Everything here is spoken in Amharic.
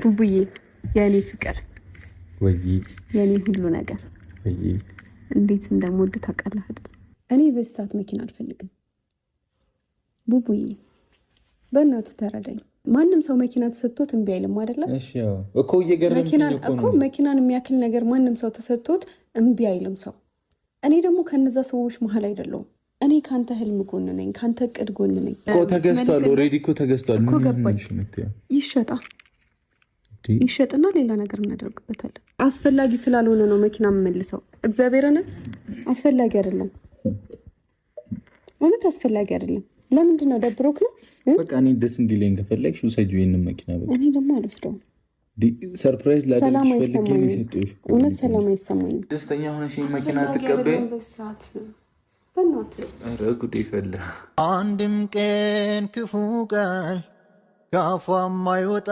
ቡቡዬ፣ የእኔ ፍቅር፣ ወይ የእኔ ሁሉ ነገር፣ ወይ እንዴት እንደምወድ ታውቃለህ አይደል? እኔ በዚህ ሰዓት መኪና አልፈልግም። ቡቡዬ፣ በእናትህ ተረዳኝ። ማንም ሰው መኪና ተሰጥቶት እምቢ አይልም አይደለም? እሺ፣ ያው እኮ እየገረምሽኝ መኪናን እኮ እኮ ነው። መኪናን የሚያክል ነገር ማንም ሰው ተሰጥቶት እምቢ አይልም ሰው። እኔ ደግሞ ከነዛ ሰዎች መሀል አይደለሁም። እኔ ከአንተ ህልም ጎን ነኝ፣ ከአንተ እቅድ ጎን ነኝ። እኮ ተገዝቷል፣ already እኮ ተገዝቷል። እኮ ምን ገባኝ። ሆነሽ የምትይው? ይሸጣል። እንዴ? ይሸጥና ሌላ ነገር እናደርግበታለን። አስፈላጊ ስላልሆነ ነው መኪና የምመልሰው። እግዚአብሔርን አስፈላጊ አይደለም፣ እውነት አስፈላጊ አይደለም። ለምንድን ነው፣ ደብሮክ ነው? በቃ እኔ ደስ እንዲለኝ ከፈለግሽ ውሰጂው ይሄንን መኪና በቃ። እኔ ደግሞ አልወስደውም። Surprise ሰላም ላደርግሽ ፈልጌ ነው አይሰማኝም። የሰጠሁሽ እኮ። እውነት ሰላም አይሰማኝም። ደስተኛ ሆነሽ ይሄን መኪና ትቀበይ? በእናትህ። ኧረ ጉዴ ፈላ። አንድም ቀን ክፉ ቃል ከአፏ ማይወጣ።